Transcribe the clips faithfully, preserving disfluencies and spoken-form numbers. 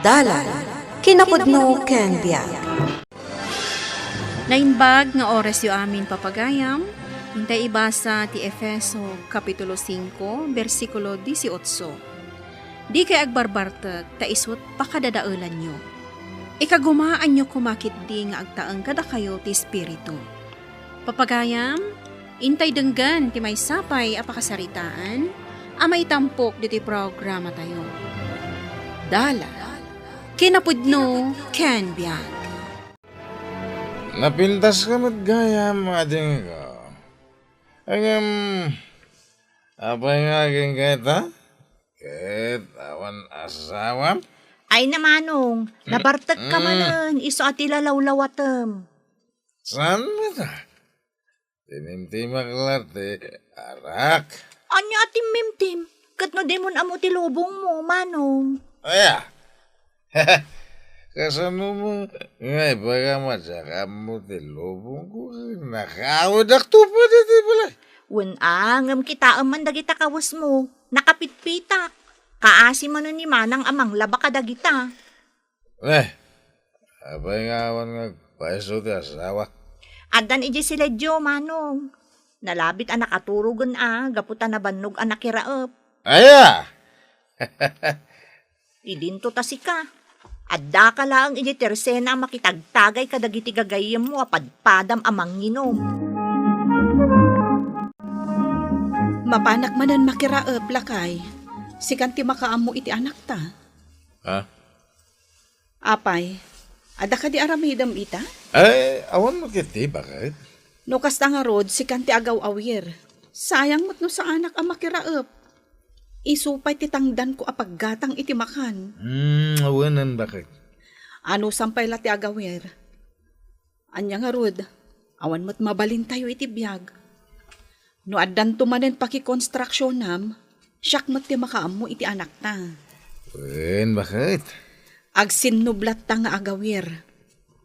Dalan, kinapudno ken biag. Naimbag nga orasyo amin, papagayam. Intay ibasa ti Efeso, Kapitulo singko, bersikulo dieciocho. Dikay agbarbartek, ta isut' pakadadaelanyo. Ikagumaanyo koma ketdi nga agtaeng kadakayo ti Espiritu. Papagayam, intay denggen ti maysa pay a pakasaritaan a maitampok ditoy programatayo. Dalan, kinapudno ken biag. Napintaska met gayam, adingko. Ngem, apay nga agingga ita? Ket awan asawam? Ay, Manong, nabartek ka manen, isu a ti lalawlawatem. Saan met a? Tinimtimak la ti arak. Ania a timmimtim? Ket no dimon ammo ti lubongmo, Manong? Aya. Kasano mo nga ibaga a diak ammo ti lubongko? Nakaawidakto pay iti balay. Wen a, ngem kitaem man dagita kawesmo. Nakapitpitak. Kaasi manen ni Manang a manglaba kadagita. Eh, apay nga awan nga agpayso ti asawak? Addan idiay siledyo, Manong. Nalabit a nakaturogen a gapu ta nabannog a nakiraep. Aya! Idinto ta sika. Addaka laeng idiay tersena a makitagtagay kadagiti gagayyemmo a padpadam a manginum. Mapanak manen makiraep, lakay. Sikan ti makaammo iti anakta. Ha? Apay, adda kadi aramidem ita? Ay, awan met ketdi, baket. No kasta ngarud, sikan ti agaw-awir. Sayang met no saanak a makiraep. Isu pay ti tangdanko a paggatang iti makan. Hmm, awanen, baket. Anusam pay la ti agawir. Ania ngarud, awan met mabalintayo iti biag. No addanto manen pakikonstruksionam, siak met ti makaammo iti anakta. Wen, baket? Agsinnublatta nga agawir.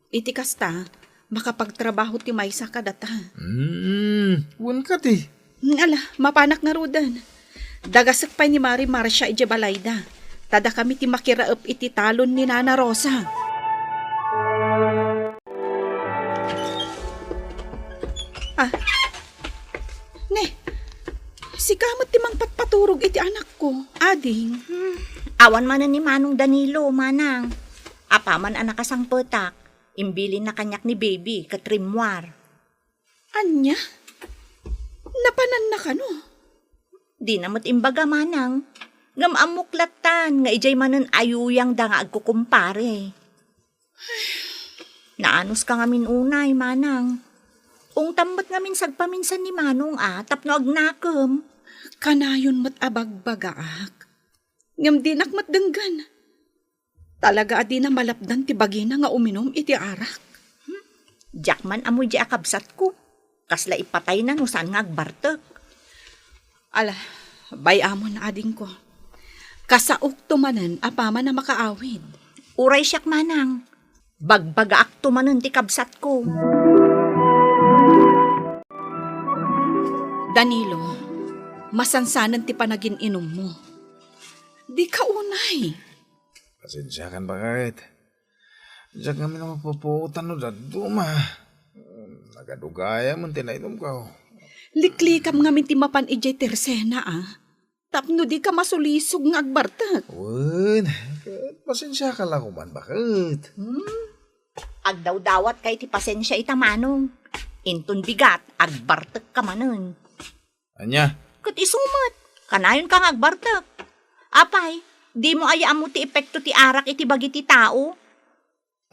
Iti kasta, makapagtrabaho ti maysa kadata. Hmm, wen kadi? Ala, mapanak ngaruden. Dagasek pay ni Mari Marcia idiay balayda. Ta dakami ti makiraep iti talon ni Nana Rosa. Ah. Ne, sika met ti mangpatpaturog iti anakko, ading. Hmm. Awan manen ni Manong Danilo, Manang. Apaman a nakasangpetak, imbilinna kaniak ni Baby ket rimmuar. Ania? Napananna kano? Dina met imbaga, Manang. Ngem ammok lattan nga idiay manen ayuyangda nga agkukumpare. Naanuska ngamin unay, Manang. Ungtam met ngamin sagpaminsan ni Manong a tapno agnakem. Kanayon met a bagbagaak. Ngem dinak met denggen. Talaga a dina malapdan ti bagina nga uminum iti arak. Hmm? Diak man ammo diay a kabsatko. Kasla ipatayna no saan nga agbartek. Ala, bay-amon, adingko. Kasaokto manen apaman a makaawid. Uray siak, Manang. Bagbagaakto manen ti kabsatko. Danilo, masansanen ti panagin-inummo. Dika unay. Pasensiakan, baket. Diak ngamin a mapupuotan no dadduma. Nagadugayamen ti nainumko. Liklikam ngamin ti mapan idiay tersena, a. Tapno dika masulisog nga agbartek. Wen, ket pasensiaka la koman, baket. Hmm? Agdawdawatka iti pasensia ita, Manong. Inton bigat, agbartekka manen. Ania? Ket isu met, kanayonka nga agbartek. Apay, dimo aya ammo ti epekto ti arak iti bagi ti tao?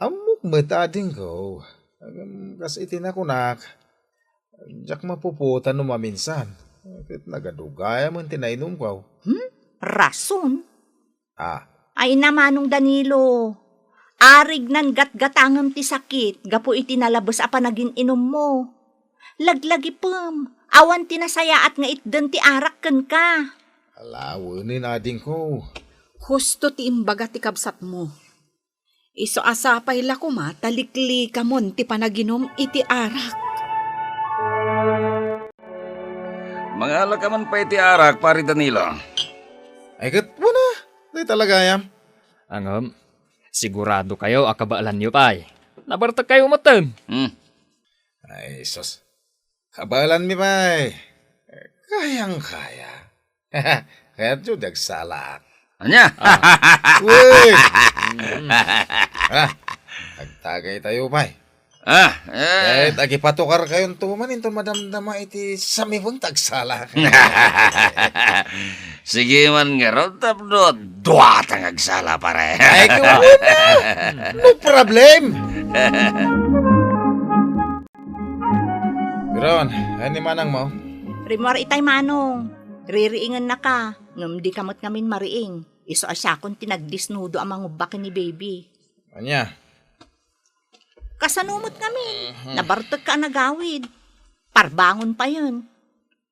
Ammok met, adingko. Ngem kas iti nakunak, diak mapupuotan no maminsan. Ket nagadugayamen ti nainumko. Hmm? Rason? Ah. Ay, Manong Danilo, arignan gatgatangem ti sakit gapu iti nalabes a panagin-inummo. Laglagipem, awan ti nasayaat nga itden ti arak kenka. Ala, wen, adingko. Husto ti imbaga ti kabsatmo. Isu a sapay la koma ta liklikamon ti panaginum iti arak. Mangalaka man pay ti arak, Pari Danilo. Ay, ket wen a, dayta la gayam. Ngem, Sigurado kayo a kabaelanyo pay. Nabartek kayo metten. Hmm. Ay, sus. Kabaelanmi pay. Kayang-kaya. Kayatyo, di agsalaak. Ania? Ah. Uy! Mm. Ah, agtagay tayo pay. Ah, eh. Ket agipatukar kayonto man inton madamdama iti samibeng ta agsala. Sige man ngarud tapno dua ta nga agsala, pare. Ay, kumuna. No problem. Biron, ay ni manang mo? Rimmuar itay, Manong. Ririingennaka, ngem dika met ngamin mariing. Isu a siakon ti nagdisnudo a mangubba ken ni baby. Ania? Kasano met ngamin? Mhm. Nabartekka a nagawid. Parbangon payen.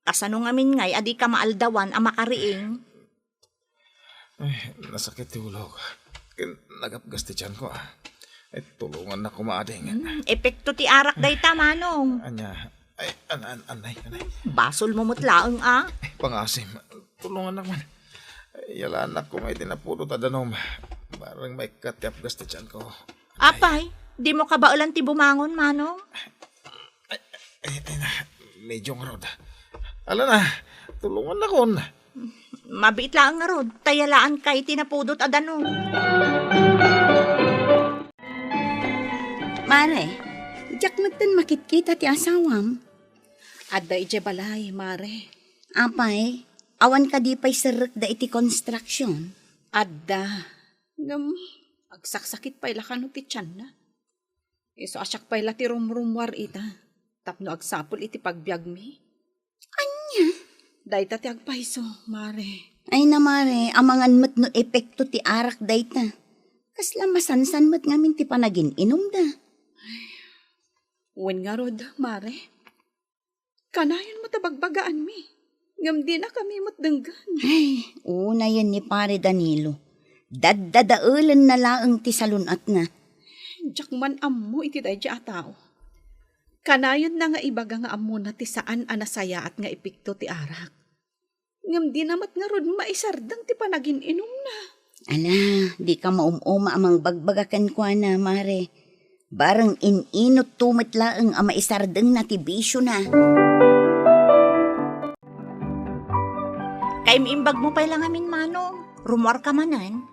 Kasano ngamin ngay a dika maaldawan a makariing? Ay, nasakit ti ulok. Ken nagapgas ti tianko, ah. Ay, tulongannak koma, ading. Hmm, epekto ti arak dayta, Manong. Ania? Ay, an-, an-, anay, anay. Basolmo met laeng, ah. Ay, pangasim. Tulongannak man. Ay, yalaannak koma iti napudot a danum. Bareng maikkat ti apgas ti tianko. Apay, dimo kabaelan ti bumangon, Manong? Ay, ay, ay, na, medyo ngarud. Ala na, tulongannakon. Mabiit laeng ngarud, ta yalaanka iti napudot a danum. Mare, diak metten makitkita ti asawam. Adda idiay balay, Mare. Apay, awan kadi pay serrekda iti construction? Adda. Ngem, agsaksakit pay la kano ti tianna. Isu a siak pay la ti rumrummuar ita, tapno agsapul iti pagbiagmi. Ania? Dayta ti agpayso, Mare. Ay na, Mare, amangan met no epekto ti arak dayta. Kasla masansan met ngamin ti panagin-inumda. Wen ngarud, Mare. Kanayon met a bagbagaanmi, ngem dinakami met denggen. Ay, unayen ni Pare Danilo. Daddadaelenna laeng ti salun-atna. Diak man ammo iti daydiay a tao. Kanayonna nga ibaga nga ammona ti saan a nasayaat nga epekto ti arak. Ngem dina met ngarud maisardeng ti panagin-inumna. Ala, dika maum-uma a mangbagbaga kenkuana, Mare. Bareng in-inutto met laeng a maisardengna ti bisiona. Kaim-imbagmo pay la ngamin, Manong. Rummuarka manen.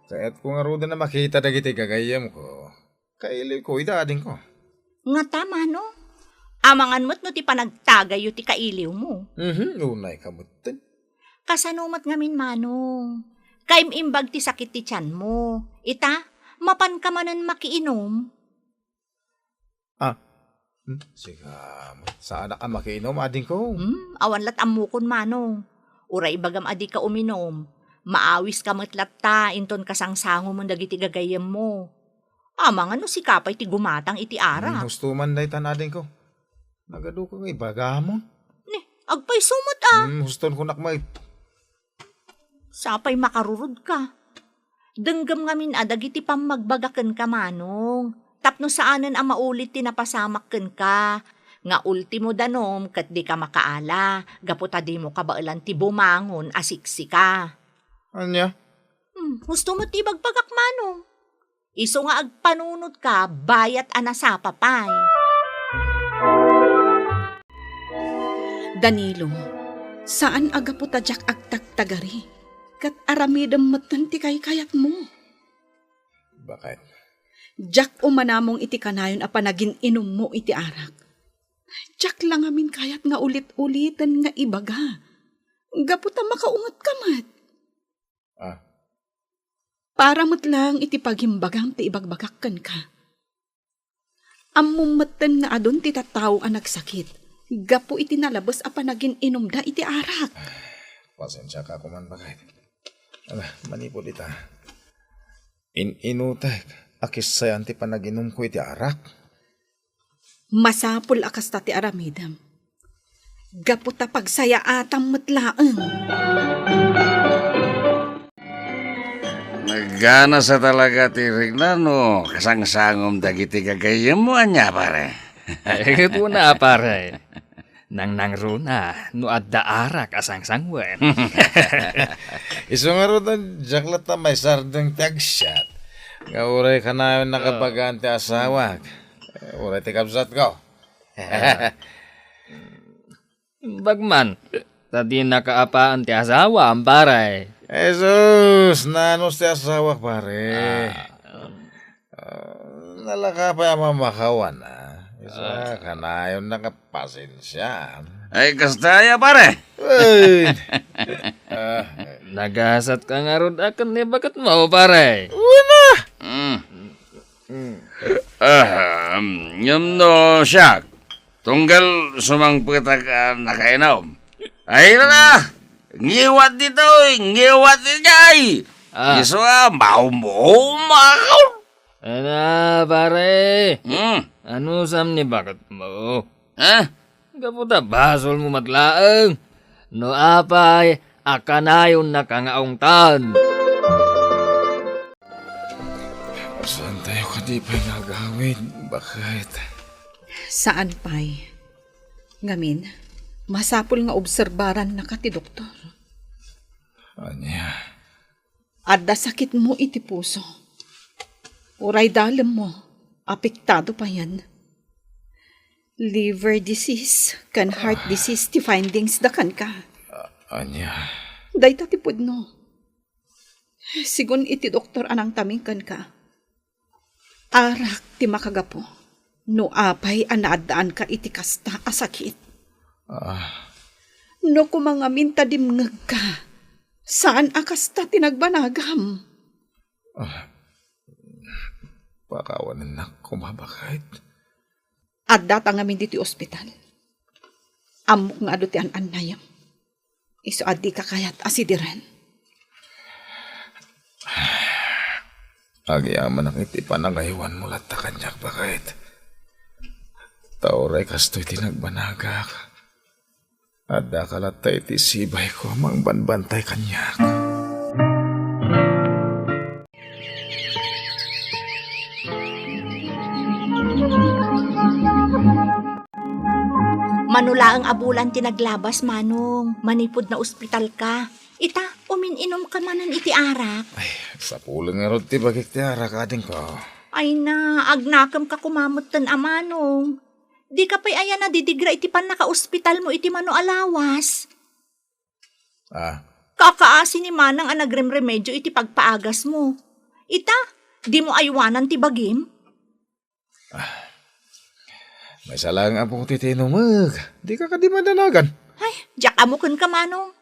Kayatko ngaruden a makita dagiti gagayyemko. Kailiwko ida, adingko. Ngata, Manong? Amangan met no ti panagtagayyo ti kailiwmo. Mhm, unayka metten. Kasano met ngamin, Manong? Kaim-imbag ti sakit ti tianmo. Ita, mapanka manen makiinum? Ah, hmm, sika, saanak a makiinum, adingko. Hmm, awan lat ammokon, Manong. Uray ibagam a dika uminum, maawiska met latta inton kasangsangomon dagiti gagayyemmo. Amangan no sika pay ti gumatang iti arak. Hmm, husto man dayta, adingko. Nagaduko nga ibagamon. Ni, agpayso met, ah. Hmm, huston kunak met. Sapay makarurodka. Denggem ngamin a dagiti pammagbaga kenka, Manong, tapno saanen a maulit ti napasamak kenka, nga ultimo danum ket dika makaala, gapu ta dimo kabaelan ti bumangon a siksika. Ania? Hmm, husto met ti ibagbagak, Manong. Isu nga agpanunotka, bayat a nasapa pay. Danilo, saan a gapu ta diak agtagtagari, ket aramidem metten ti kaykayatmo. Bakit? Diak umanamong iti kanayon a panagin-inummo iti arak. Diak la ngamin kayat nga ulit-uliten nga ibaga. Gapu ta makaungetka met. Ah. Para met laeng iti pagimbagam ti ibagbagak kenka. Ammom metten nga adun ti tattao a nagsakit gapu iti nalabes a panagin-inumda iti arak. Pasensiaka koman, baket. Ala, manipud ita, in-inutek a kissayan ti panaginumko iti arak. Masapul a kasta ti aramidem. Gapu ta pagsayaatam met laeng. Nagganasa talaga ti rikna no kasangsangom dagiti gagayyemmo, ania, pare? Ay, ket una, pare. Nangnangruna no adda arak a sangsangoen. Isu ngarud, diak latta maisardeng ti agsiat. Nga uray kanayon nakapagaan ti asawak. Uray ti kabsatko. Bagman, ta di nakaapaan ti asawam, pare. Jesus, nanos ti asawak, pare. Ah, nalaka pay a mamakawan, a. Isu a kanayon nakapasensia. Ay, kasta aya, pare. Ay. Ah. Nagasat ka ngarud a ken ni baketmo, pare. Wala. Mm. Mm. Ah, ngem no siak, tunggal sumangpetak a nakainom. Ay na na! Ngiwat ditoy! Ngiwat ditoy! Ah. Isu a, maum-, maum-, Ana, pare. Hmm? Anusam ni baketmo? Ha? Gapu ta basolmo met laeng. No apay a kanayonnaka nga aungtan. Saantayo kadi pay nga agawid, baket? Saan pay. Ngamin, masapul nga obserbarannaka ti doktor. Ania? Adda sakitmo iti puso. Uray dalemmo, apektado payen. Liver disease ken heart disease ti findings da kenka. A-, ania? Dayta ti pudno. Sigun iti doktor a nangtamin kenka, arak ti makagapu no apay a naaddaanka iti kasta a sakit. Ah. No koma ngamin ta dimngegka, saan a kasta ti nagbanagam. Ah, pakawanennak koma, baket. Addata ngamin ditoy ospital. Ammok nga adu ti an-annayem. Isu a dika kayat a sidiren. Agyamanak iti panangaywanmo latta kaniak, baket. Ta uray kastoy ti nagbanagak. Addaka latta iti sibayko a mangbanbantay kaniak. Mano laeng a bulan ti naglabas, Manong, manipud naospitalka. Ita, umin-inomka manen iti arak. Ay, sapulen ngarud ti bagik ti arak, adingko. Ay na, agnakemka koma metten a Manong. Dika pay aya nadidigra iti pannakaospitalmo iti mano a lawas. Ah. Kakaasi ni Manang a nagremremedio iti pagpaagasmo. Ita, dimo aywanan ti bagim? Ah. Maysa laeng a puti ti inumek. Dika kadi madanagan. Ay, diak ammo kenka, Manong.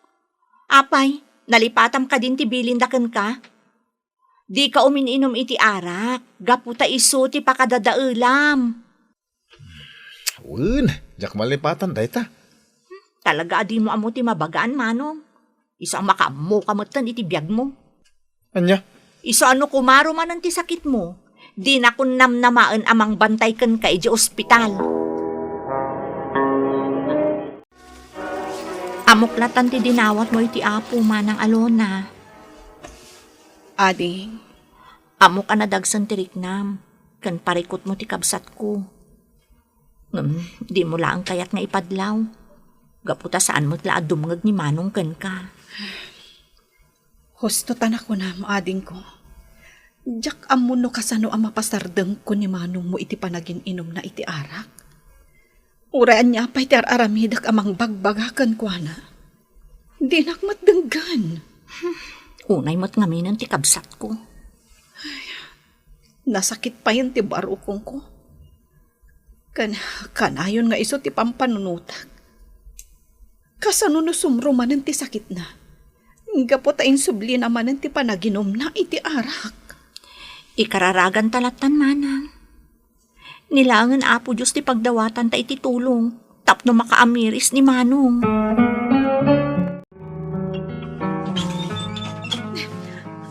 Apay, nalipatam kadin ti bilinda kenka? Dika umin-inom iti arak, gapu ta isu ti pakadadaelam. Wen, diak malipatan dayta. Talaga a dimo ammo ti mabagaan, Manong. Isu a makaammoka metten iti biagmo. Ania? Isu a no kumaro manen ti sakitmo, dinakon namnamaen a mangbantay kenka idiay ospital. Ammok latan ti dinawatmo iti Apo, Manang Alona. Ading. Ammok a nadagsen ti riknam, ken parikutmo ti kabsatko. Ngem, dimo laeng kayat nga ipadlaw. Gapu ta saan met la a dumngeg ni Manong kenka. Husto ta nakunam, adingko. Diak ammo no kasano a mapasardengko ni Manongmo iti panagin-inumna iti arak. Uray ania pay ti ar-aramidek a mangbagbaga kenkuana, dinak met denggen. Unay met ngaminen ti kabsatko. Ay, nasakit payen ti barukongko. Kan-, kanayon nga isu ti pampanunotak. Kasano no sumro manen ti sakitna? Gapu ta insublina manen ti panaginumna iti arak. Ikararaganta lattan, Manang. Ni laengen Apo Dios ti pagdawatanta iti tulong tapno makaamiris ni Manong.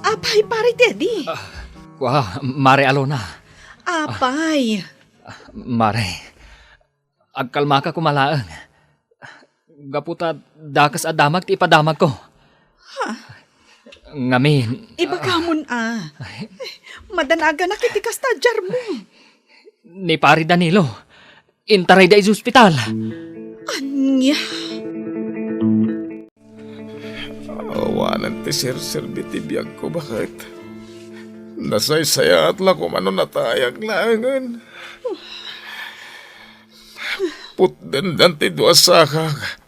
Apay, Pare Teddy. Ah, kua, Mare Alona. Apay. Ah, Mare, agkalmaka koma laeng. Gapu ta dakes a damag ti ipadamagko. Ha? Ngamin, ibagamon a. Ay. Madanaganak iti kasta a diarmo. Ni Pare Danilo, intarayda idiay ospital. Ania? Awanen ti serserbi ti biagko, baket. Nasaysayaat la koma no natayag laengen. Putdendan ti dua sakak.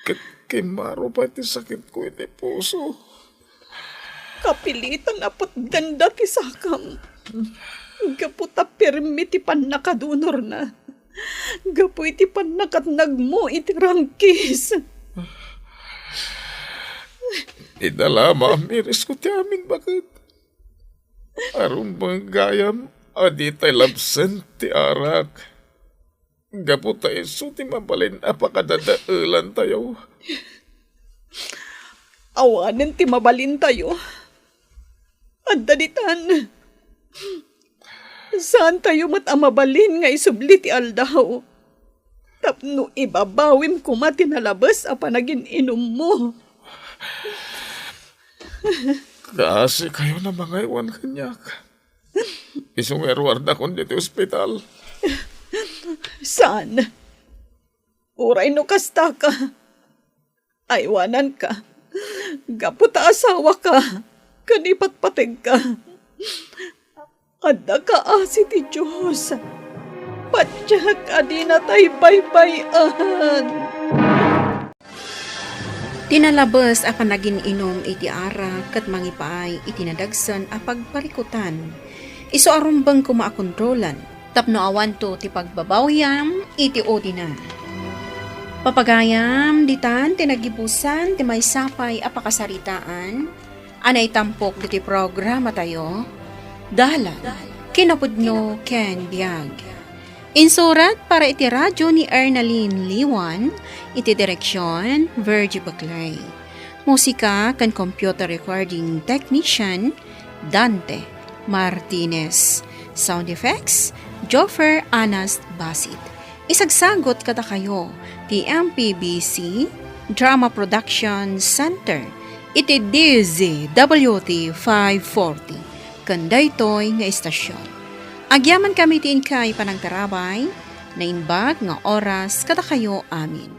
Ket kimmaro pay ti sakitko iti puso. Kapilitan a putdenda ti sakam. Gapu ta pirmi ti pannakadunorna. Gapu iti pannakatnagmo iti rangkis. Ida la maamirisko ti amin baket. Arumbeng gayam a ditay labsen ti arak. Gapu ta isu ti mabalin a pakadadaelantayo. Awanen ti mabalintayo. Adda ditan. Saantayo met a mabalin nga isubli ti aldaw. Tapno ibabawim koma ti nalabes a panagin-inummo. Kaasikayon a mangaywan kaniak. Isu nga iruardakon ditoy ospital. Saan? Uray no kastaka, aywananka. Gapu ta asawaka, ken ipatpategka. Adda kaasi ti Dios. Patiek a dinatay baybay-an. Ti nalabes a panagin-inum iti arak ket mangipaay iti nadagsen a pagparikutan. Isu a rumbeng koma a kontrolan tapno awanto ti pagbabawiam iti udina. Papagayam, ditan ti nagibusan ti maysa pay a pakasaritaan a naitampok ditoy programatayo, Dalan, Kinapudno ken Biag. Insurat para iti radio ni Ernalyn Liwan, iti direksion, Virgie Baclay. Musika ken computer recording technician, Dante Martinez. Sound effects, Joffer Anas Basit. Isagsagut kadakayo ti M P B C Drama Production Center iti D Z W T five forty ken daytoy nga istasion. Agyamankami ti inkay panangtarabay, naimbag nga oras kadakayo amin.